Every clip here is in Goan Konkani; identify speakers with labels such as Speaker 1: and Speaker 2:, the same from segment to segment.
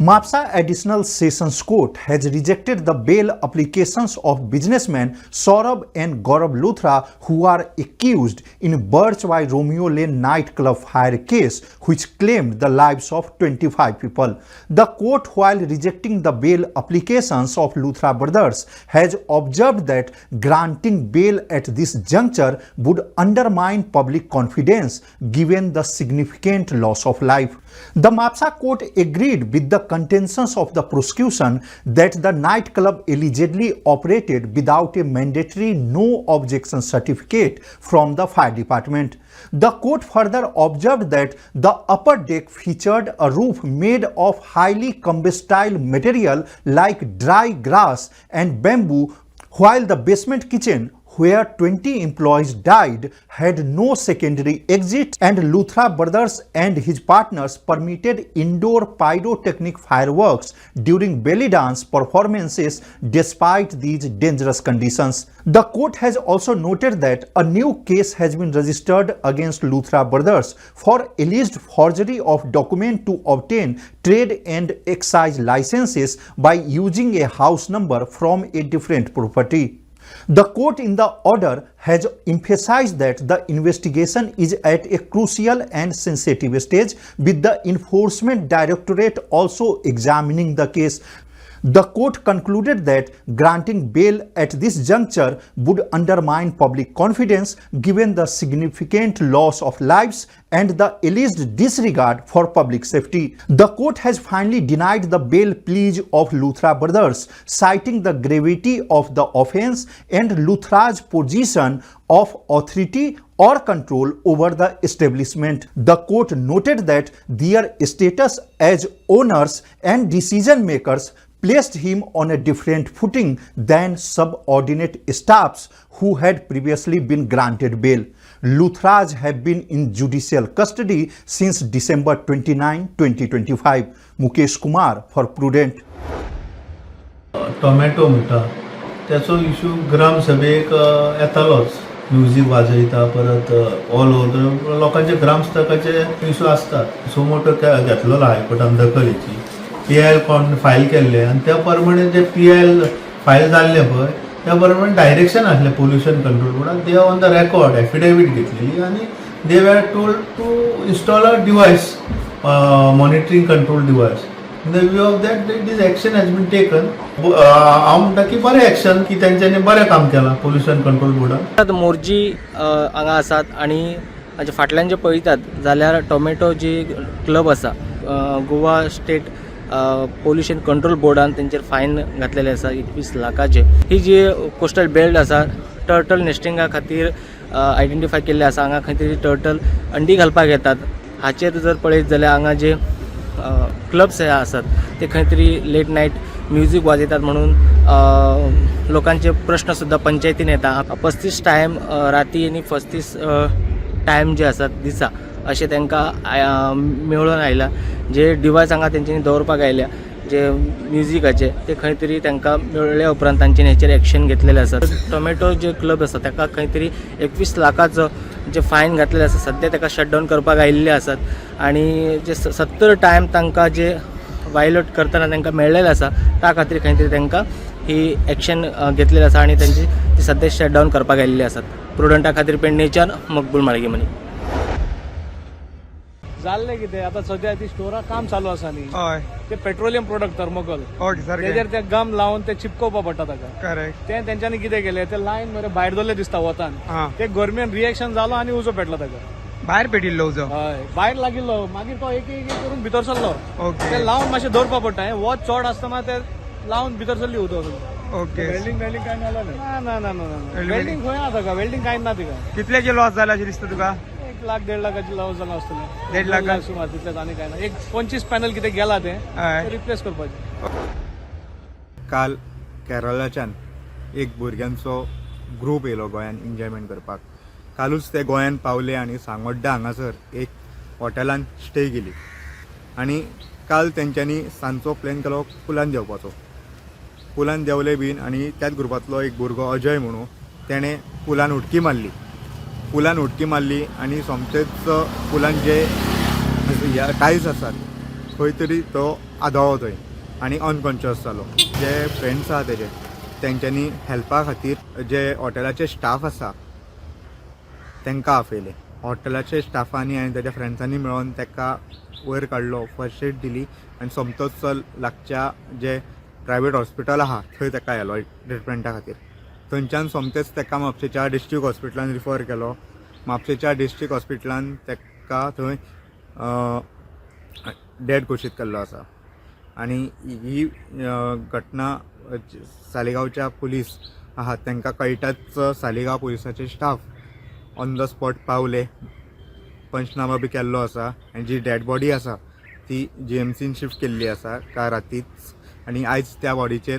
Speaker 1: Mapsa Additional Sessions Court has rejected the bail applications of businessmen Saurabh and Gaurav Luthra, who are accused in Birch by Romeo Lane nightclub fire case, which claimed the lives of 25 people. The court, while rejecting the bail applications of Luthra brothers, has observed that granting bail at this juncture would undermine public confidence given the significant loss of life. The Mapsa court agreed with the contentions of the prosecution that the nightclub allegedly operated without a mandatory no objection certificate from the fire department. The court further observed that the upper deck featured a roof made of highly combustible material like dry grass and bamboo, while the basement kitchen, where 20 employees died, had no secondary exit, and Luthra brothers and his partners permitted indoor pyrotechnic fireworks during belly dance performances despite these dangerous conditions. The court has also noted that a new case has been registered against Luthra brothers for alleged forgery of document to obtain trade and excise licenses by using a house number from a different property. The court in the order has emphasized that the investigation is at a crucial and sensitive stage, with the Enforcement Directorate also examining the case. The court concluded that granting bail at this juncture would undermine public confidence given the significant loss of lives and the alleged disregard for public safety. The court has finally denied the bail plea of Luthra brothers, citing the gravity of the offense and Luthra's position of authority or control over the establishment. The court noted that their status as owners and decision makers placed him on a different footing than subordinate staffs who had previously been granted bail. Luthras have been in judicial custody since December 29, 2025. Mukesh Kumar for Prudent.
Speaker 2: Tomato म्हणटा त्याचो इशू ग्रामसभेक येतालोच. म्युजीक वाजयता, परत ऑल ओवर लोकांचे ग्रामस्थकाचे इशू आसतात. सो मोटो घेतलेलो हायकोर्टान दखल हेची, पीआयएल कोण फायल केल्ले आनी त्या प्रमाणे जे पीआयएल फायल जाल्ले पळय, त्या प्रमाणे डायरेक्शन आसलें पोल्युशन कंट्रोल बोर्डान. They on the record affidavit घेतलेली आनी they were told to install a device, monitoring control device. In the view of that, this action has been taken. हांव म्हणटा की बरें एक्शन, की तेंच्यांनी बरें काम केलां पोल्युशन कंट्रोल बोर्डान.
Speaker 3: आतां मोरजी हांगा आसात आनी हाजे फाटल्यान जे पळयतात जाल्यार टोमॅटो जी क्लब आसा, गोवा स्टेट पोल्युशन कंट्रोल बोर्डान तेंचेर फायन घातलेले आसा 21 लाखाचे. ही जी कोस्टल बेल्ट आसा, टर्टल नेस्टिंगा खातीर आयडेंटिफाय केल्ले आसा. हांगा खंय तरी टर्टल अंडी घालपाक येतात. हाचेर जर पळयत जाल्यार हांगा जे क्लब्स हे आसात, ते खंय तरी लेट नायट म्युजीक वाजयतात म्हणून लोकांचे प्रश्न सुद्दां पंचायतीन येता. 35 टायम राती आनी 35 टायम जे आसात दिसा, अशें तांकां मेळून आयला. जे डिवायस हांगा तेंच्यांनी दवरपाक आयल्या, जे म्युजिकाचे, ते खंय तरी तांकां मेळ्ळ्या उपरांत तांच्यानी हेचेर एक्शन घेतलेले आसा. टोमॅटो जे क्लब आसा, ताका खंय तरी 21 लाखाचो जे फायन घातलेले आसा, सद्या ताका शटडावन करपाक आयिल्ले आसात आनी जे 70 टायम तांकां जे वायलेट करतना तांकां मेळ्ळेलें आसा, त्या खातीर खंय तरी तांकां ही एक्शन घेतलेली आसा आनी तेंची ती सद्या शटडावन करपाक आयिल्ली आसात. प्रुडंटा खातीर पेडणेच्यान मकबूल माळगेमनी.
Speaker 4: जाल्लें कितें, आतां सद्या ती स्टोराक काम चालू आसा न्ही, ते पेट्रोलियम प्रोडक्ट थर्मोकॉल,
Speaker 5: सारकें.
Speaker 4: तेजेर ते गम लावन ते चिपकोवपा पडटा ताका. ते तेंच्यांनी कितें केलें, ते लायन मरे भायर दवरले दिसता वतान. ते गरमेन रिएक्शन जालो आनी उजो पेटलो ताका.
Speaker 5: भायर पेटिल्लो उजो?
Speaker 4: हय, भायर लागिल्लो. मागीर तो एक एक एक करून भितर सरलो. ते लावन मातशें दवरपा पडटा. हें वत चड आसतना ते लावन भितर सरली उदक.
Speaker 5: वेल्डिंग वेल्डिंग काय जालो
Speaker 4: ना ना ना ना ना.
Speaker 5: Welding?
Speaker 4: Welding खंय आहा ताका? वेल्डिंग कांय ना तिका.
Speaker 5: कितल्याचे लॉस जाला अशें दिसता तुका?
Speaker 4: 1 लाख 1.5 लाखाची लॉस जाला आसतलें.
Speaker 5: देड लाख?
Speaker 4: 2 लाख सुमार, तितलेंच, आनी कांय ना. एक 25 पॅनल कितें गेला, ते रिप्लेस करपाचें.
Speaker 6: काल केरळाच्यान एक भुरग्यांचो ग्रूप येयलो गोंयान एन्जॉयमेंट करपाक. कालूच ते गोंयान पावले आनी सांगोड्डा हांगासर एक हॉटेलान स्टे केली आनी काल तेंच्यांनी सांजचो प्लॅन केलो पुलान देंवपाचो. पुलान देंवले बीन आनी त्याच ग्रुपांतलो एक भुरगो अजय म्हणून, तेणें पुलान उडकी मारली. पुलान उडकी मारली आनी सोमतेच पुलान जे टायल्स आसात खंय तरी तो आदळ्ळो थंय आनी अनकॉन्शियस जालो. जे फ्रेंड्स आहा तेजे तेंच्यांनी हेल्पा खातीर जे हॉटेलाचे स्टाफ आसा तांकां आपयले. हॉटेलाचे स्टाफांनी आनी तेज्या फ्रेंड्सांनी मेळोन ताका वयर काडलो, फर्स्ट एड दिली आनी सोमतोच चल लागच्या जे प्रायवेट हॉस्पिटल आहा थंय ताका व्हेलो ट्रिटमेंटा खातीर. थंयच्यान सोमतेच ताका म्हापशेच्या डिस्ट्रिक्ट हॉस्पिटलान रिफर केलो. म्हापशेच्या डिस्ट्रिक्ट हॉस्पिटलान ताका थंय डेड घोशीत केल्लो आसा. आनी ही घटना सालिगांवच्या पुलीस आहात तांकां कळटाच सालिगांव पुलिसाचे स्टाफ ऑन the spot पावले, पंचनामा बी केल्लो आसा आनी जी डेड बॉडी आसा ती जीएमसीन शिफ्ट केल्ली आसा काल रातीच आनी आयज त्या बॉडीचेर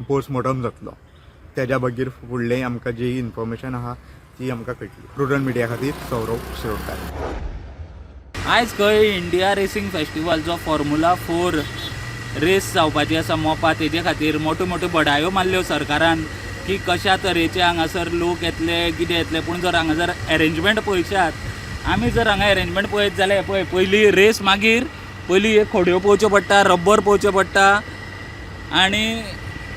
Speaker 6: पोस्टमॉर्टम जातलो. तेज्या बगीर फुडलें आमकां जी इन्फॉर्मेशन आहा ती आमकां कळटली. प्रुडंट मिडिया खातीर सौरव शिरोडकार.
Speaker 7: आयज खंय इंडिया रेसिंग फेस्टिवल जो फॉर्मुला 4 रेस जावपाची आसा मोपा, तेजे खातीर मोट्यो मोट्यो बडायो मारल्यो सरकारान की कशा तरेचे हांगासर लोक येतले, कितें येतले. पूण जर हांगा जर एरेंजमेंट पळयशात, आमी जर हांगा एरेंजमेंट पळयत जाल्यार पळय, पयलीं रेस, मागीर पयलीं एक खोडयो पळोवच्यो पडटा, रब्बर पळोवचें पडटा आनी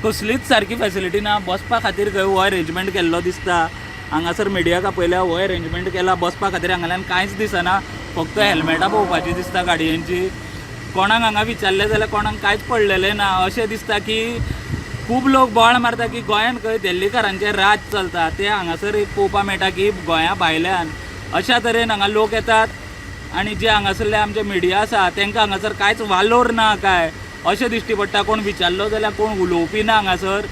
Speaker 7: कसलीच सारकी फेसिलिटी ना. बसपा खातीर खंय हो एरेंजमेंट केल्लो दिसता. हांगासर मिडियाक आपयल्या, हो एरेंजमेंट केला बसपा खातीर. हांगाल्यान कांयच दिसना, फक्त हेल्मेटां पळोवपाची दिसता गाडयांची. कोणाक हांगा विचारलें जाल्यार कोणाक कांयच पडलेलें ना. अशें दिसता की खूब लोक बोवाळ मारता की गोंयांत खंय दिल्लीकारांचें राज चलता. तें हांगासर एक पळोवपा मेळटा की गोंया भायल्यान अशा तरेन हांगा लोक येतात आनी जे हांगासरले आमचे मिडिया आसा तांकां हांगासर कांयच वालोर ना काय अशें दिश्टी पडटा. कोण विचारलो जाल्यार कोण उलोवपी ना. हांगासर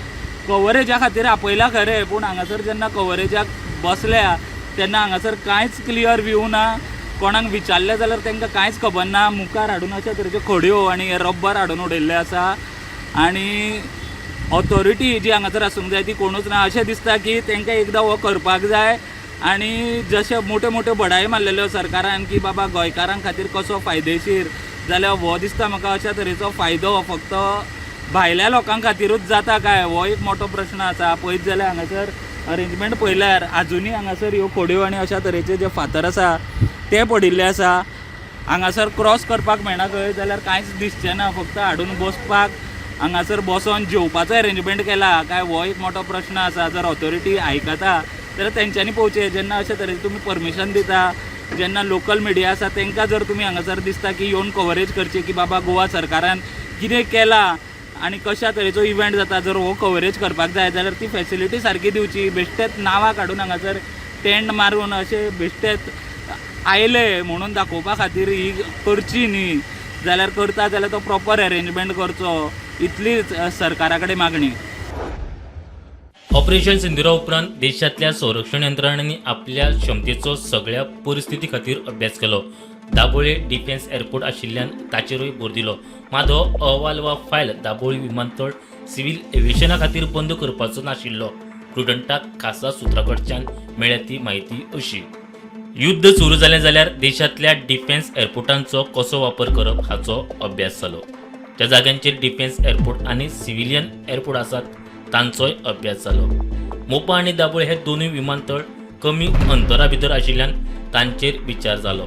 Speaker 7: कवरेजा खातीर आपयला खरें, पूण हांगासर जेन्ना कवरेजाक बसल्या तेन्ना हांगासर कांयच क्लियर व्यू ना. कोणाक विचारलें जाल्यार तांकां कांयच खबर ना. मुखार हाडून अशा तरेच्यो खडयो आनी हे रब्बर हाडून उडयल्लें आसा आनी ऑथॉरिटी जी हांगासर आसूंक जाय ती कोणूच ना. अशें दिसता की तांकां एकदां हो करपाक जाय. आनी जशे मोट्यो मोट्यो बडायो मारलेल्यो सरकारान की बाबा गोंयकारां खातीर कसो फायदेशीर, जाल्यार हो दिसता म्हाका अशा तरेचो फायदो फक्त भायल्या लोकां खातीरूच जाता काय, हो एक मोठो प्रश्न आसा. पळयत जाल्यार हांगासर अरेंजमेंट पळयल्यार आजुनूय हांगासर ह्यो खोडयो आनी अशा तरेचे जे फातर आसा ते पडिल्ले आसा. हांगासर क्रॉस करपाक मेळना खंय जाल्यार कांयच दिसचें ना. फक्त हाडून बसपाक हांगासर बसोन जेवपाचो एरेंजमेंट केला काय, हो एक मोठो प्रश्न आसा. जर ऑथॉरिटी आयकता जाल्यार तेंच्यांनी पळोवचें. जेन्ना अशे तरेन तुमी परमिशन दिता, जेन्ना लोकल मिडिया आसा तांकां जर तुमी हांगासर दिसता की येवन कवरेज करची की बाबा गोवा सरकारान कितें केलां आनी कशा तरेचो इव्हेंट जाता, जर हो कवरेज करपाक जाय जाल्यार ती फेसिलिटी सारकी दिवची. बेश्टेच नांवां काडून हांगासर टेंट मारून अशें बेश्टेच आयले म्हणून दाखोवपा खातीर ही करची न्ही. जाल्यार करता जाल्यार तो प्रॉपर एरेंजमेंट करचो, इतलीच सरकारा कडेन मागणी.
Speaker 8: ऑपरेशन सिंदुरा उपरांत देशांतल्या संरक्षण यंत्रणांनी आपल्या क्षमतेचो सगळ्या परिस्थिती खातीर अभ्यास केलो. दाबोळे डिफेन्स एअरपोर्ट आशिल्ल्यान ताचेरूय भर दिलो. मात हो अहवाल वा फायल दाबोळी विमानतळ सिव्हील एव्हिएशना खातीर बंद करपाचो नाशिल्लो. प्रुडंटाक खासा सुत्रां कडच्यान मेळ्ळ्या ती म्हायती अशी: युद्ध सुरू जालें जाल्यार देशांतल्या डिफेन्स एअरपोर्टांचो कसो वापर करप हाचो अभ्यास जालो. ज्या जाग्यांचेर डिफेन्स एअरपोर्ट आनी सिव्हिलियन एअरपोर्ट आसात तांचोय अभ्यास जालो. मोपा आनी दाबोळे हे दोनूय विमानतळ कमी अंतरा भितर आशिल्ल्यान तांचेर विचार जालो.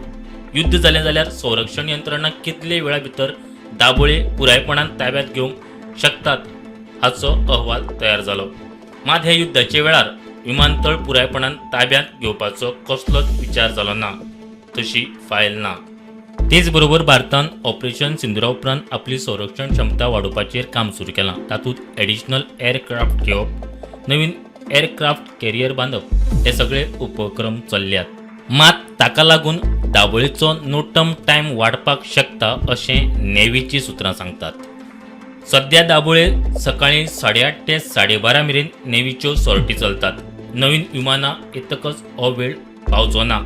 Speaker 8: युद्ध जालें जाल्यार संरक्षण यंत्रणा कितले वेळा भितर दाबोळे पुरायपणान ताब्यांत घेवंक शकतात हाचो अहवाल तयार जालो. मात ह्या युद्धाच्या वेळार विमानतळ पुरायपणान ताब्यांत घेवपाचो कसलोच विचार जालो ना, तशी फायल ना. तेच बरोबर भारतान ऑपरेशन सिंदुरा उपरांत आपली संरक्षण क्षमता वाडोवपाचेर काम सुरू केलां. तातूंत एडिशनल एअरक्राफ्ट घेवप, नवीन एअरक्राफ्ट कॅरियर बांदप हे सगळे उपक्रम चल्ल्यात. मात ताका लागून दाबोळीचो नोटम टायम वाडपाक शकता अशें नेव्हीची सुत्रां सांगतात. सध्या दाबोळे सकाळी 8:30 ते 12:30 मेरेन नेव्हीच्यो सॉर्टी चलतात. नवीन विमानां येतकच हो वेळ पावचो ना.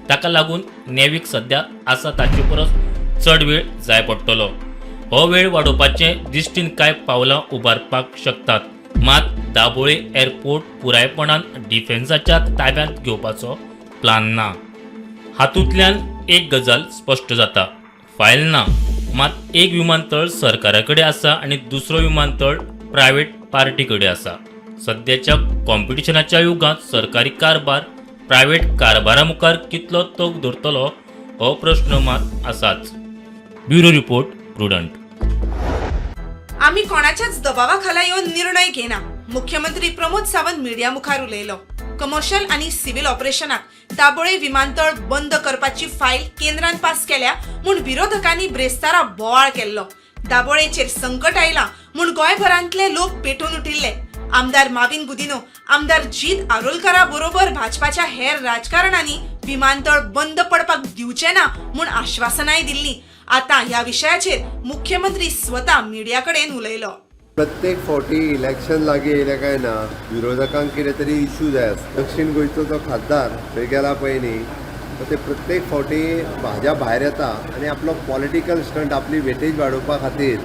Speaker 8: ताका लागून नेव्हीक सध्या आसा ताचे परस चड वेळ जाय पडटलो. हो वेळ वाडोवपाचे दिश्टीन कांय पावलां उबारपाक शकतात. मात दाबोळे एअरपोर्ट पुरायपणान डिफेन्साच्या ताब्यांत घेवपाचो प्लान ना. हातूंतल्यान एक गजाल स्पश्ट जाता: फायल ना, मात एक विमानतळ सरकारा कडेन आसा आनी दुसरो विमानतळ प्रायवेट पार्टी कडेन आसा. सद्याच्या कॉम्पिटिशनाच्या युगांत सरकारी कारभार प्रायवेट कारभारा मुखार कितलो तग धरतलो हो प्रश्न मात आसाच. Bureau report, Prudent.
Speaker 9: आमी कोणाच्याच दबावा खाला येवन निर्णय घेना, मुख्यमंत्री प्रमोद सावंत मिडिया मुखार उलयलो. कमर्शियल आनी सिव्हिल ऑपरेशनाक दाबोळे विमानतळ बंद करपाची फायल केंद्रान पास केल्या म्हूण विरोधकांनी ब्रेस्तारा बोवाळ केल्लो. दाबोळेचेर संकट आयलां म्हूण गोंयभरांतले लोक पेटून उठिल्ले. आमदार माविन गुदिनो, आमदार जीत आरोलकरा बरोबर भाजपाच्या हेर राजकारण्यांनी विमानतळ बंद पडपाक दिवचे ना म्हूण आश्वासनाय दिल्ली. आतां ह्या विशयाचेर मुख्यमंत्री स्वता मिडिया कडेन उलयलो.
Speaker 10: प्रत्येक फावटी इलेक्शन लागीं येयलें काय ना, विरोधकांक कितें तरी इशू जाय आसता. दक्षीण गोंयचो जो खासदार थंय गेला पळय न्ही, तो ते प्रत्येक फावटी हाज्या भायर येता आनी आपलो पॉलिटिकल स्टंट, आपली वेटेज वाडोवपा खातीर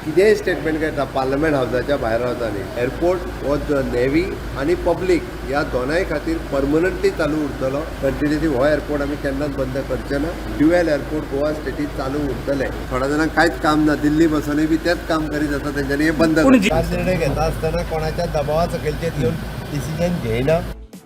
Speaker 10: कितेंय स्टेटमेंट करता. पार्लमेंट हावजाच्या भायर रावता न्ही, एअरपोर्ट हो नेवी आनी पब्लीक ह्या दोनाय खातीर परमनंटली चालू उरतलो. कंटिन्युअसली हो एअरपोर्ट आमी केन्नाच बंद करचे ना. ड्युएल एअरपोर्ट गोवा स्टेटीत चालू उरतले. थोड्या जाणांक कांयच काम ना, दिल्ली बसोनूय बी तेच काम करीत आसा. तेंच्यांनी हें बंद निर्णय घेता आसतना कोणाच्या दबावा सकयलचेर घेवन डिसिजन घेयना.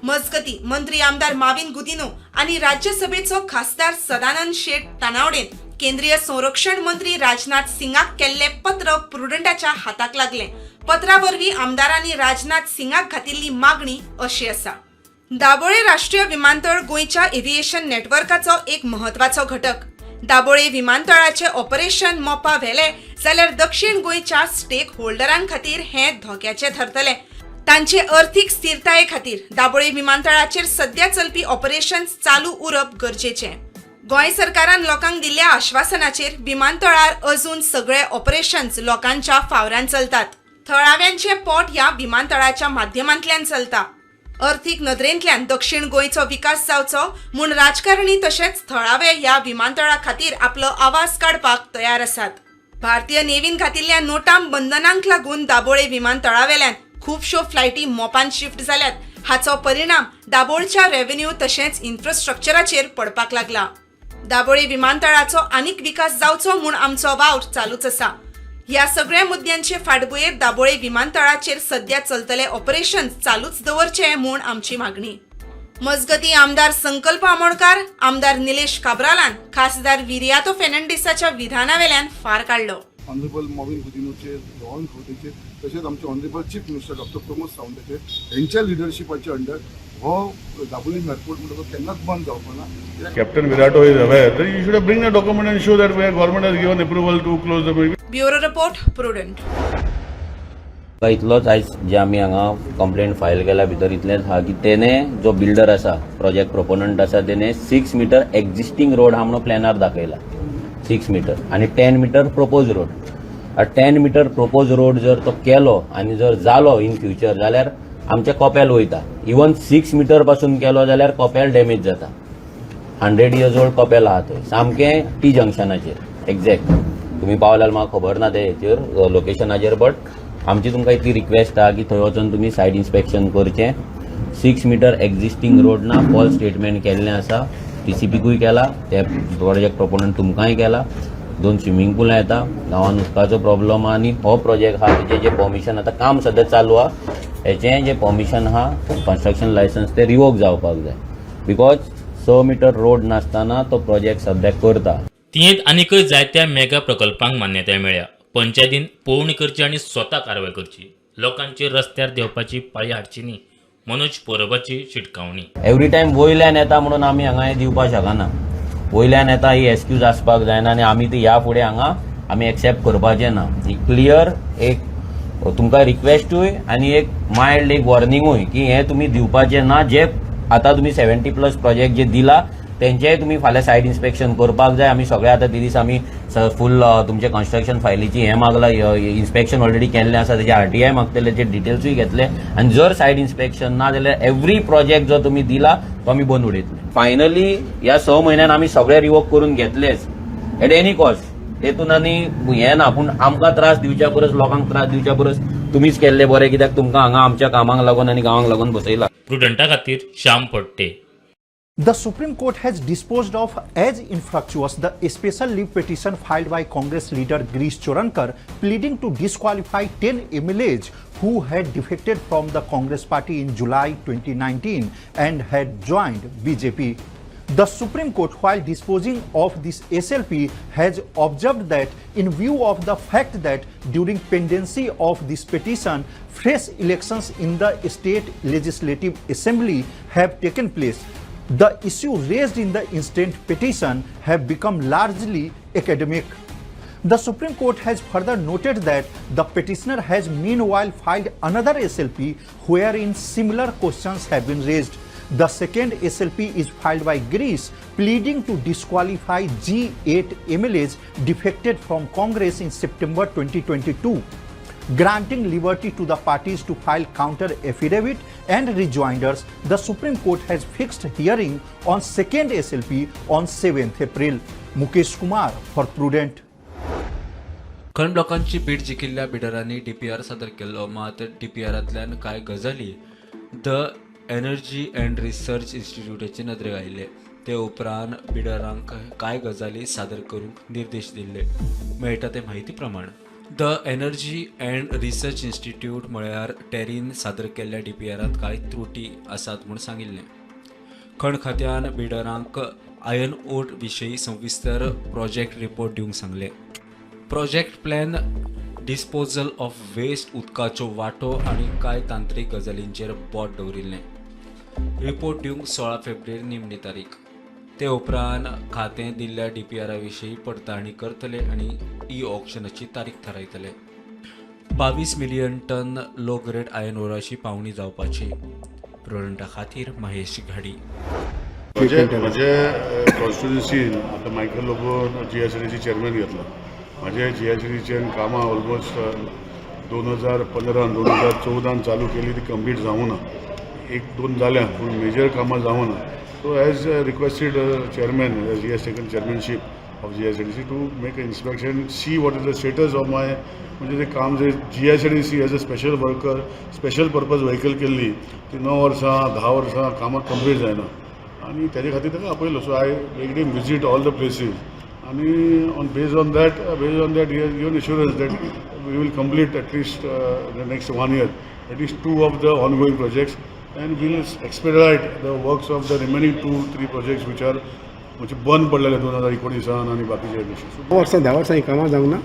Speaker 9: मजगती, मंत्री आमदार माविन गुदिनो आणि राज्यसभेचो खासदार सदानंद शेट तानावडेन केंद्रीय संरक्षण मंत्री राजनाथ सिंगाक केल्ले पत्र प्रुडंटाच्या हाताक लागले. पत्रा वरवीं आमदारांनी राजनाथ सिंगाक घातिल्ली मागणी अशी आसा. दाबोळे राष्ट्रीय विमानतळ गोंयच्या एव्हिएशन नेटवर्काचो एक म्हत्वाचो घटक. दाबोळे विमानतळाचे ऑपरेशन मोपा व्हेले जाल्यार दक्षिण गोंयच्या स्टेक होल्डरां खातीर हें धोक्याचें थारतलें. तांचे अर्थीक स्थिरताये खातीर दाबोळे विमानतळाचेर सध्या चलपी ऑपरेशन्स चालू उरप गरजेचें. गोंय सरकारान लोकांक दिल्ल्या आश्वासनाचेर विमानतळार अजून सगळे ऑपरेशन्स लोकांच्या फावरान चलतात. थळाव्यांचे पोट ह्या विमानतळाच्या माध्यमांतल्यान चलता. अर्थीक नदरेंतल्यान दक्षिण गोंयचो विकास जावचो म्हूण राजकारणी तशेंच थळावे ह्या विमानतळा खातीर आपलो आवाज काडपाक तयार आसात. भारतीय नेव्हीन घातिल्ल्या नोटाम बंधनांक लागून दाबोळे विमानतळावेल्यान खुबश्यो फ्लायटी मोपान शिफ्ट जाल्यात. हाचो परिणाम दाबोळच्या रेव्हेन्यू तशेंच इन्फ्रास्ट्रक्चराचेर पडपाक लागला. दाबोळे विमानतळाचो आनीक विकास जावचो म्हूण आमचो वावर चालूच आसा. ह्या सगळ्या मुद्द्यांचे फाटभुंयेर दाबोळे विमानतळाचेर सध्या चलतले ऑपरेशन चालूच दवरचे म्हूण आमची मागणी. मजगती, आमदार संकल्प आमोणकार, आमदार निलेश काब्रालान खासदार विरियातो फेर्नांडीसाच्या विधानावेल्यान फार काडलो.
Speaker 11: ऑनरेबल मॉविन गुदिनोचेर, रोहन खंवटेचेर, तशेंच आमचे honourable chief minister doctor Pramod सावंताचेर, हेंच्या लिडरशिपाच्या अंडर हो दाबोलीम एअरपोर्ट म्हणटा तो केन्नाच बंद जावपा ना, कित्याक
Speaker 12: Captain Viriato is aware, then you should have bring the document and show that where government has given approval to close the
Speaker 9: bureau report, Prudent.
Speaker 13: इतलोच आयज जे आमी हांगा कंप्लेंट फायल केल्या भितर इतलेंच आहा की तेणे जो बिल्डर आसा, प्रोजेक्ट प्रोपोनंट आसा, तेणे 6 मिटर एक्झिस्टींग रोड आहा म्हणून प्लॅनार दाखयला 6 मिटर आनी 10 meter propose road. 10 meter propose road जर तो केलो आनी जर जालो इन फ्युचर जाल्यार आमच्या कॉपेल वयता. इवन 6 मिटर पासून केलो जाल्यार कॉपेल डॅमेज जाता. 100 इयर्स ओल्ड कॉपेल आहा थंय सामकें टी जंक्शनाचेर एक्झॅक्ट. तुमी पावल्यार म्हाका खबर ना ते हेचेर लोकेशनाचेर, बट आमची तुमकां इतली रिक्वेस्ट आहा की थंय वचून तुमी सायड इन्स्पेक्शन करचें. 6 मिटर एक्झिस्टींग रोड ना, फॉल्स स्टेटमेंट केल्लें आसा. टीसीपीकूय केला ते प्रोजेक्ट प्रोपोनंट, तुमकांय केला. दोन स्विमींग पुलां येता, गांवान उदकाचो प्रॉब्लम आहा आनी हो प्रोजेक्ट आहा तेजें जें परमिशन आतां काम सद्या चालू आहा, हेचें जें परमिशन आहा, कन्स्ट्रक्शन लायसन्स, तें रिवोक जावपाक जाय, because 6 metre road नासतना तो प्रोजेक्ट सद्याक करता.
Speaker 8: तियेंत आनीकय जायत्या मेगा प्रकल्पांक मान्यताय मेळ्ळ्या. पंचायतीन पळोवणी करची आनी स्वता कारवाय करची. लोकांचेर रस्त्यार देंवपाची पाळी हाडची न्ही, मनोज परबाची शिटकावणी.
Speaker 13: एवरी टायम वयल्यान येता म्हणून आमी हांगा हें दिवपाक शकना. वयल्यान येता ही एक्सक्यूज आसपाक जायना आनी आमी ती ह्या फुडें हांगा आमी एक्सेप्ट करपाचें ना. ही क्लियर एक तुमकां रिक्वेस्टूय आनी एक मायल्ड एक वॉर्निंगूय की हें तुमी दिवपाचें ना. जे आतां तुमी 70+ प्रोजेक्ट जे दिला तेंचेय तुमी फाल्यां सायड इन्स्पेक्शन करपाक जाय. आमी सगळे आतां ते दीस आमी फूल तुमचे कन्स्ट्रक्शन फायलीची हें मागला, इन्स्पेक्शन ऑलरेडी केल्लें आसा, तेजे आरटीआय मागतले, ते डिटेल्सूय घेतले आनी जर सायड इन्स्पेक्शन ना जाल्यार एवरी प्रोजेक्ट जो तुमी दिला तो आमी बंद उडयतले. फायनली ह्या 6 म्हयन्यान आमी सगळे रिवोक करून घेतलेच एट एनी कॉस्ट. तेतून आनी हें ना, पूण आमकां त्रास दिवच्या परस, लोकांक त्रास दिवच्या परस तुमीच केल्ले बरें, कित्याक तुमकां हांगा आमच्या कामाक लागून आनी गांवांक लागून बसयला.
Speaker 8: प्रुडंटा खातीर Shyam Phadte.
Speaker 1: The Supreme Court has disposed of as infructuous the special leave petition filed by Congress leader Girish Chodankar pleading to disqualify 10 MLAs who had defected from the Congress party in July 2019 and had joined BJP. The Supreme Court, while disposing of this SLP, has observed that in view of the fact that during pendency of this petition, fresh elections in the state legislative assembly have taken place, the issue raised in the instant petition have become largely academic. The Supreme Court has further noted that the petitioner has meanwhile filed another SLP wherein similar questions have been raised. The second SLP is filed by Greece, pleading to disqualify G8 MLAs defected from Congress in September 2022. Granting liberty to the parties to file counter affidavit and rejoinders, the Supreme Court has fixed hearing on second SLP on 7th April. Mukesh Kumar for Prudent.
Speaker 14: खण ब्लॉकांची बीट जिखिल्ल्या बिडरांनी डीपीआर सादर केल्लो, मात डीपीआरांतल्यान कांय गजाली the energy and research इन्स्टिट्यूटाचे नदरेक आयिल्ले. ते उपरांत बिडरांक कांय गजाली सादर करूंक निर्देश दिल्ले. मेळटा ते म्हायती प्रमाण the energy and research institute म्हळ्यार टॅरीन सादर केल्ल्या डीपीआरांत कांय त्रुटी आसात म्हूण सांगिल्लें. खण खात्यान बिडरांक आयर्न ओर विशीं सविस्तर प्रोजेक्ट रिपोर्ट दिवंक सांगलें. Project plan, disposal of waste, उदकाच्यो वांटो आनी कांय तांत्रीक गजालींचेर बोट दवरिल्लें. रिपोर्ट दिवंक 16 फेब्रुवारी निमणी तारीख. ते उपरांत खातें दिल्ल्या डीपीआरा विशीं पडताळणी करतले आनी ई ऑक्शनाची तारीख थारायतले. 22 million ton low grade iron ओराची पावणी जावपाची. प्रुडंटा खातीर महेश घाडी.
Speaker 12: म्हजे कॉन्स्टिट्युन्सीन आतां मायकल लोबोन जीआयसीडीसी चेअरमॅन घेतला. म्हाजे जीआयसीडीचेन कामां ऑलमोस्ट 2015, 2014 चालू केली, ती कंप्लीट जावूं ना. एक दोन जाल्या, पूण मेजर कामां जावूं ना. So as requested chairman, as he has taken chairmanship of GSIDC, to make inspection, see what is the status of my, म्हणजे ते काम जे GSIDC as a special worker, special purpose vehicle केल्ली, ती 9 वर्सां, 10 वर्सां कामां कंप्लीट जायना आनी तेजे खातीर ताका आपयलो. So I made him visit all the places आनी on based on that he has given assurance that we will complete at least the next one year at least two of the ongoing projects and will expedite the works of the remaining two three projects which are म्हणजे बंद पडलेले 2019 आनी बाकीचे विशय.
Speaker 15: वर्सां, 10 वर्सां ही कामां जावंक ना.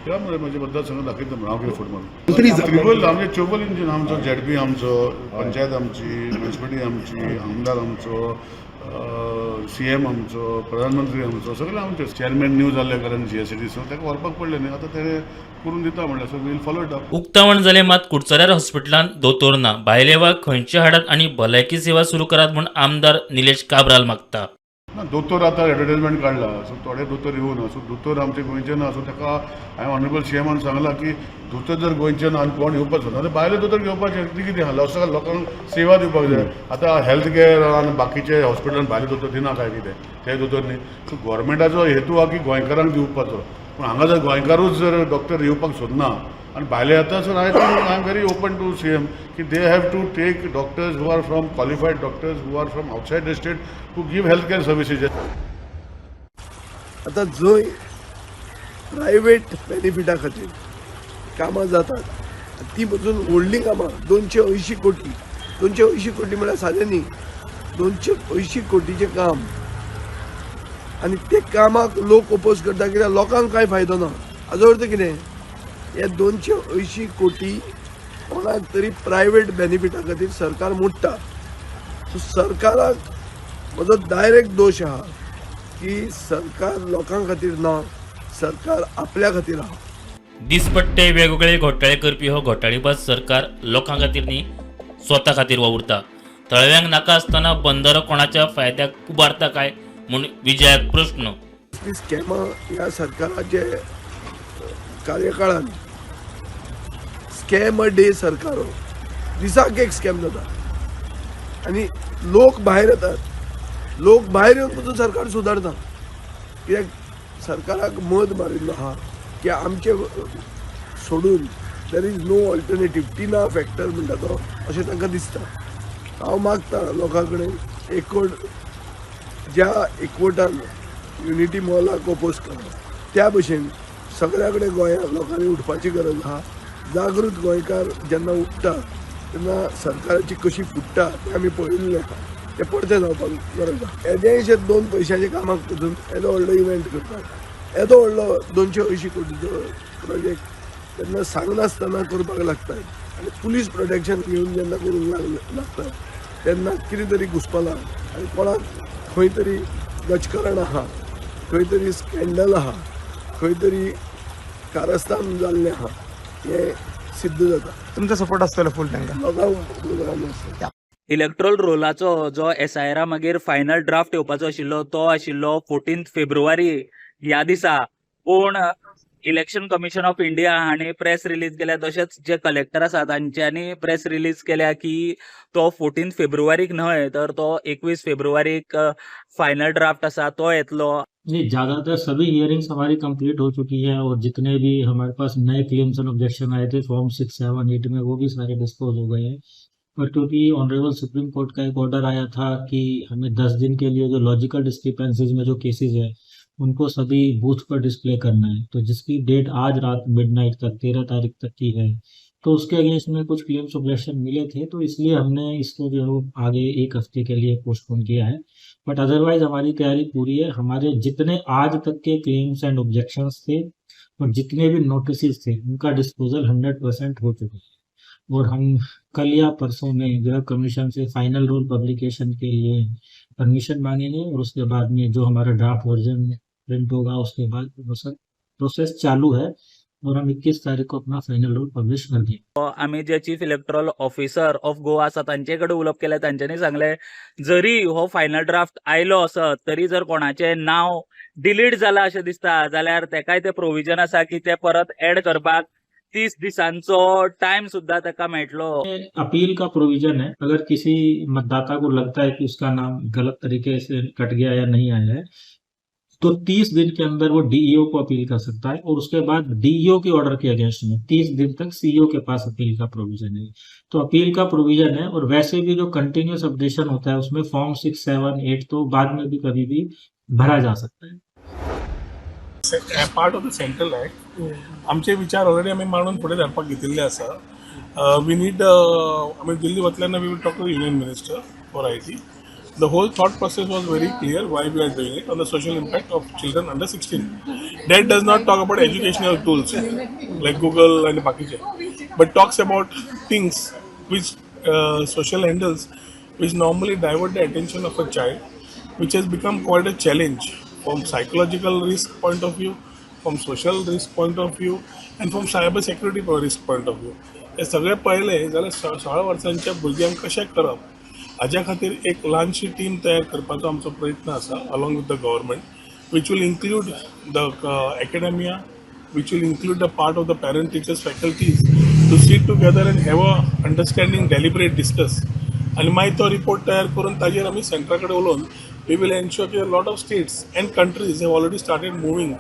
Speaker 12: त्यामुळे म्हजे मतदारसंघ दाखयता म्हणून हांव कितें फूट मारून त्रिबल आमचे चोबल इंजिन आमचो, झेडपी आमचो, पंचायत आमची, म्युनिसिपालिटी आमची, आमदार आमचो, सीएम आमचो, प्रधानमंत्री आमचो, सगळे आमचे. चेअरमॅन न्यू जाल्ल्या कारण जीएसआयडीसी, सो ताका व्हरपाक पडलें न्ही. आतां तेणें करून दिता म्हणलें, so we'll follow it up.
Speaker 8: उक्तावण जालें मात कुडचड्यार हॉस्पिटलांत दोतोर ना. भायले वा खंयचे हाडात आनी भलायकी सेवा सुरू करात म्हूण आमदार निलेश काब्राल मागता.
Speaker 12: ना, दोतोर आतां एडवर्टायजमेंट काडला, सो थोडे दोतोर येवना, सो दोतोर आमचे गोंयचे ना. सो ताका हांवें ऑनरेबल सीएमान सांगलां की दोतोर जर गोंयचे ना आनी कोण येवपाचो ना जाल्यार भायले दोतोर घेवपाचे. ती कितें आहा, लोकांक सेवा दिवपाक जाय. आतां हेल्थ केअर आनी बाकीचे हॉस्पिटलान भायले दोतोर दिना काय कितें, ते दोतोर न्ही. सो गोवोरमेंटाचो हेतू आहा की गोंयकारांक दिवपाचो, पूण हांगा जर गोंयकारूच जर डॉक्टर येवपाक सोदना आनी भायले येता, so I think I am very open to CM की they have to take doctors who are from, qualified doctors who are from outside the state to give health care services.
Speaker 11: आतां जंय प्रायवेट बेनिफिटा खातीर कामां जातात, ती पसून व्हडलीं कामां, 280 कोटी, 280 कोटी म्हळ्यार सादें न्ही. 280 कोटीचें काम आनी ते कामाक लोक ओपोज करता, कित्याक लोकांक कांय फायदो ना. हाजो अर्थ कितें? हे 280 कोटी कोणाक तरी प्रायवेट बेनिफिटा खातीर सरकार मोडटा. सो सरकाराक म्हजो डायरेक्ट दोश आहा की सरकार लोकां खातीर ना, सरकार आपल्या खातीर आहा.
Speaker 8: दिसपट्टे वेगवेगळे घोटाळे करपी हो घोटाळेबाज सरकार लोकां खातीर न्ही, स्वता खातीर वावुरता. थळाव्यांक नाका आसतना बंदरां कोणाच्या फायद्याक उबारता काय म्हूण विजयाक प्रश्न.
Speaker 11: ती स्कॅमां ह्या सरकाराचे कार्यकाळान, स्कॅम अ डे सरकार हो. दिसाक एक स्कॅम जाता आनी लोक भायर येतात. लोक भायर येवन पसून सरकार सुदारता, कित्याक सरकाराक मद मारिल्लो आहा की आमचे सोडून there is no alternative. Tina factor म्हणटा तो, अशें तांकां दिसता. हांव मागता लोकां कडेन एकवट. ज्या एकवटान युनिटी मॉलाक ओपोज केलो, त्या भशेन सगळ्या कडेन गोंयांत लोकांनी उठपाची गरज आहा. जागृत गोंयकार जेन्ना उठ्ठा तेन्ना सरकाराची कशी फुट्टा तें आमी पळयल्लें आहा. ते परतें जावपाक गरज आसा. येदेशे 2 पयशांच्या कामाक पसून येदो व्हडलो इव्हेंट करतात, येदो व्हडलो 280 कोटीचो प्रोजेक्ट तेन्ना सांगनासतना करपाक लागतात आनी पुलीस प्रोटेक्शन घेवन जेन्ना करूंक लागतात तेन्ना कितें तरी घुसपलां आनी कोणाक खंय तरी गजकरण आहा, खंय तरी स्कँडल आहा, खंय तरी कारस्थान जाल्लें आहा हें सिद्ध जाता.
Speaker 5: तुमचो सपोर्ट आसतलो फूल तांकां
Speaker 11: लोकांक.
Speaker 7: इलेक्ट्रोल रोलाचो जो एसआयआरा मागीर फायनल ड्राफ्ट येवपाचो आशिल्लो तो आशिल्लो 14 फेब्रुवारी ह्या दिसा, पूण इलेक्शन कमिशन ऑफ इंडिया हांणी प्रेस रिलीज केल्या, तशेंच जे कलेक्टर आसात तांच्यांनी प्रेस रिलीज केल्या की तो 14 फेब्रुवारीक न्हय तर तो 21 फेब्रुवारीक फायनल ड्राफ्ट आसा तो येतलो.
Speaker 8: नहीं, ज़्यादातर सभी हियरिंग्स हमारी कंप्लीट हो चुकी है और जितने भी हमारे पास नए क्लेम्स एंड ऑब्जेक्शन आए थे फॉर्म 6, 7, 8 में वो भी सारे डिस्पोज हो गए हैं. पर क्योंकि ऑनरेबल सुप्रीम कोर्ट का एक ऑर्डर आया था कि हमें 10 दिन के लिए जो लॉजिकल डिस्क्रिपेंसीज में जो केसेस है उनको सभी बूथ पर डिस्प्ले करना है, तो जिसकी डेट आज रात मिडनाइट तक 13 तारीख तक की है, तो उसके अगेंस्ट में कुछ क्लेम्स ऑब्जेक्शन मिले थे, तो इसलिए हमने इसको जो है आगे 1 हफ्ते के लिए पोस्टपोन किया है. बट अदरवाइज हमारी तैयारी पूरी है. हमारे जितने आज तक के क्लेम्स एंड ऑब्जेक्शंस थे और जितने भी नोटिस थे उनका डिस्पोजल 100% हो चुका है और हम कल या परसों में जो है कमीशन से फाइनल रोल पब्लिकेशन के लिए परमिशन मांगेंगे और उसके बाद में जो हमारा ड्राफ्ट वर्जन प्रिंट होगा उसके बाद प्रोसेस चालू है और हम 21 तारीख को अपना फाइनल रोल पब्लिश कर देंगे.
Speaker 7: आमी जे chief electoral officer of Goa आसा तांचे कडेन उलोवप केलें, तांच्यांनी सांगलें जरी हो फायनल ड्राफ्ट आयलो आसत तरी जर कोणाचें नांव डिलीट जालां अशें दिसता जाल्यार तेकाय तें प्रोविजन आसा की ते परत एड करपाक 30 दिसांचो टायम सुद्दां ताका मेळटलो.
Speaker 8: अपील का प्रोविजन है, अगर किसी मतदाता को लगता है कि उसका नाम गलत तरीके से कट गया या नहीं आया है तो 30 दिन के अंदर वो डीईओ को अपील कर सकता है और उसके बाद DEO K order K against में 30 दिन तक सीईओ के पास अपील का प्रोविजन है. तो अपील का प्रोविजन है और वैसे भी जो कंटिन्यूस अपडेशन होता है उसमें फॉर्म 6, 7, 8 तो बाद में भी कभी भी भरा जा सकता है.
Speaker 12: Part of the central act आमचे विचार ऑलरेडी आमी मांडून फुडें धाडपाक घेतिल्ले आसा. We need आमी दिल्ली वतल्याना we will talk to union minister for IT. The whole thought process was very clear why we are doing it on the social impact of children under 16. That does not talk about educational tools like Google and बाकीचे, but talks about things which social handles which normally divert the attention of a child, which has become quite a challenge from psychological risk point of view, from social risk point of view, and from cyber security risk point of view. हे सगळें पळयलें जाल्यार 16 वर्सांच्या भुरग्यांक कशें करप हाज्या खातीर एक ल्हानशी टीम तयार करपाचो आमचो प्रयत्न आसा along with the government, which will include the academia, which will include the part of the parent teachers faculties to sit together and have a understanding, deliberate, discuss आनी मागीर तो रिपोर्ट तयार करून ताजेर आमी सेंट्रा कडेन उलोवन we will ensure that a lot of states and countries have already started moving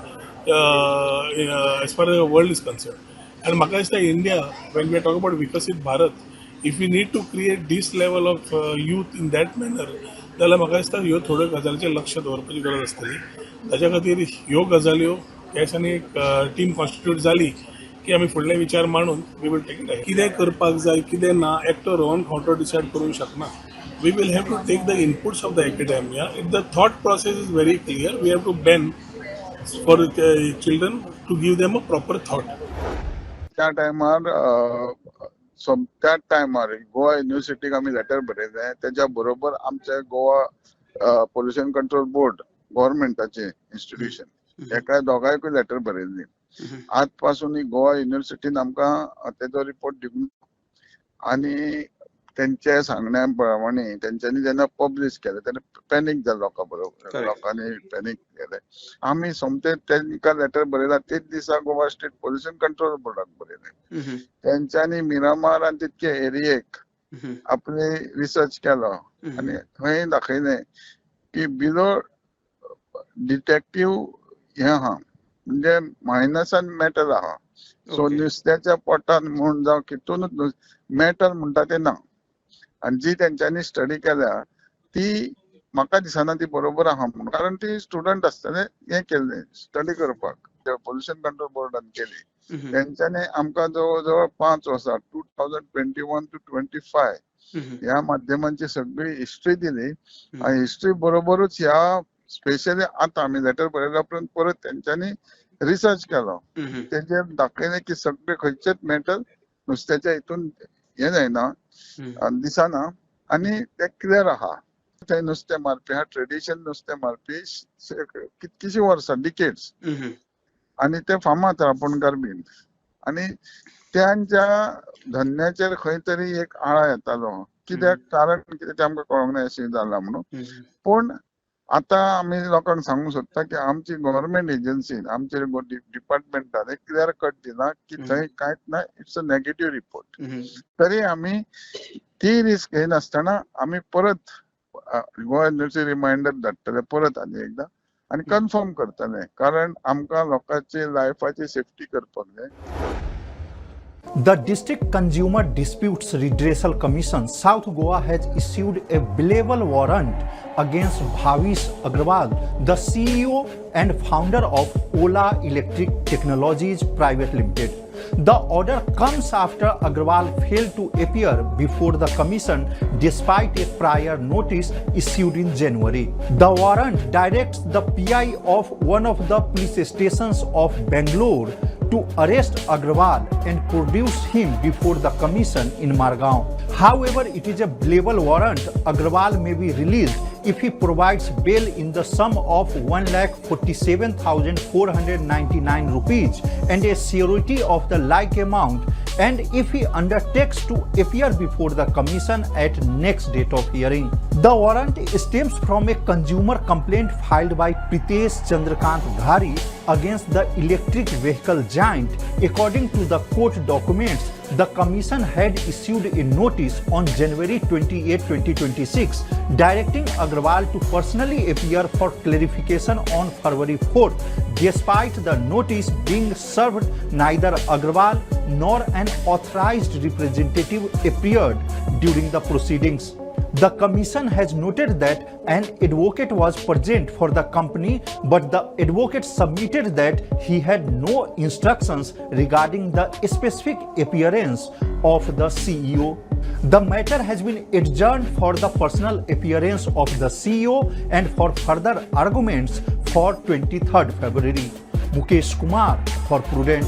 Speaker 12: as far as the world is concerned. And म्हाका दिसता India, when we talk about Viksit Bharat, if we need to create this level of youth in that manner, जाल्यार म्हाका दिसता ह्यो थोड्यो गजालीचेर लक्ष दवरपाची गरज आसतली. ताच्या खातीर ह्यो गजाल्यो ह्या दिसांनी एक टीम कॉन्स्टिट्यूट जाली की आमी फुडले विचार मांडून we will take it. कितें करपाक जाय कितें ना एकटो रोहन खंवटो डिसायड करूंक शकना. We will have to take the inputs of the academia. If the thought process is very clear, we have to bend for the children to give them a proper thought.
Speaker 16: त्या टायमार त्या टायमार गोवा युनिव्हर्सिटीक आमी लेटर बरयलें, तेच्या बरोबर आमचे गोवा पोल्युशन कंट्रोल बोर्ड गव्हर्मेंटाचें इन्स्टिट्यूशन हेका दोगांयकूय लेटर बरयल्ली. आज पासून गोवा युनिव्हर्सिटीन आमकां तेजो रिपोर्ट दिवंक आनी तेंच्या सांगण्या प्रमाणे तेंच्यांनी जेन्ना पब्लिश केलें तेन्ना पॅनीक जालें लोकां बरोबर, लोकांनी पॅनीक केलें. आमी सोमते तेंकां लेटर बरयला तेच दिसा गोवा स्टेट पोल्युशन कंट्रोल बोर्डाक बरयलें. तेंच्यांनी मिरामार आनी तितके एरियेक आपले रिसर्च केलो आनी थंय दाखयलें की बिलो डिटेक्टीव हें आहा, म्हणजे मायनसान मॅटल आहा. सो नुस्त्याच्या पोटान म्हूण जावं कितूनच मॅटल म्हणटा तें ना. आनी जी तेंच्यांनी स्टडी केल्या ती म्हाका दिसना ती बरोबर आहा म्हणून, कारण ती स्टुडंट आसतले हें केल्लें स्टडी करपाक पोल्युशन कंट्रोल बोर्डान केली. तेंच्यांनी आमकां जवळ जवळ 5 वर्सां 2021 to 25 ह्या माध्यमांची सगळी हिस्ट्री दिली आणि हिस्ट्री बरोबरूच ह्या स्पेशली आता आमी लेटर बरयल्या उपरांत परत तेंच्यांनी रिसर्च केलो. तेजेर दाखयलें की सगळे खंयचेच मेटल नुस्त्याच्या हितून हें जायना, दिसना आनी तें क्लियर आहा. थंय नुस्तें मारपी हा, ट्रेडिशन नुस्तें मारपी कितकीशीं वर्सां, डिकेड्स, आनी ते फामाद रांपोणकार बीन, आनी त्यांच्या धंद्याचेर खंय तरी एक आळा येतालो. कित्याक कारण कितें तें आमकां कळोंक ना अशें जालां म्हणून. पूण आतां आमी लोकांक सांगूंक सोदता की आमची गव्हर्मेंट एजन्सीन, आमचे डिपार्टमेंटान एक क्लियर कट दिला की थंय कांयच ना, it's a negative report. तरी आमी ती रिस्क घेयनासतना आमी परत गोवा युनिवर्सिटी रिमायंडर धाडटले परत आनी एकदां आनी कन्फर्म करतले, कारण आमकां लोकांची लायफाची सेफ्टी करपाक जाय.
Speaker 1: The District Consumer Disputes Redressal Commission, South Goa has issued a bailable warrant against Bhavish Aggarwal, the CEO and founder of Ola Electric Technologies Private Limited. The order comes after Aggarwal failed to appear before the commission despite a prior notice issued in January. The warrant directs the PI of one of the police stations of Bangalore to arrest Aggarwal and produce him before the commission in Margao. However, it is a bailable warrant. Aggarwal may be released if he provides bail in the sum of 1,47,499 rupees and a surety of the like amount, and if he undertakes to appear before the commission at next date of hearing. The warrant stems from a consumer complaint filed by Pritesh Chandrakant Ghari against the electric vehicle giant. According to the court documents, the commission had issued a notice on January 28, 2026, directing Aggarwal to personally appear for clarification on February 4th. Despite the notice being served, neither Aggarwal nor an authorized representative appeared during the proceedings. The commission has noted that an advocate was present for the company, but the advocate submitted that he had no instructions regarding the specific appearance of the CEO. The matter has been adjourned for the personal appearance of the CEO and for further arguments for 23rd February. Mukesh Kumar for Prudent.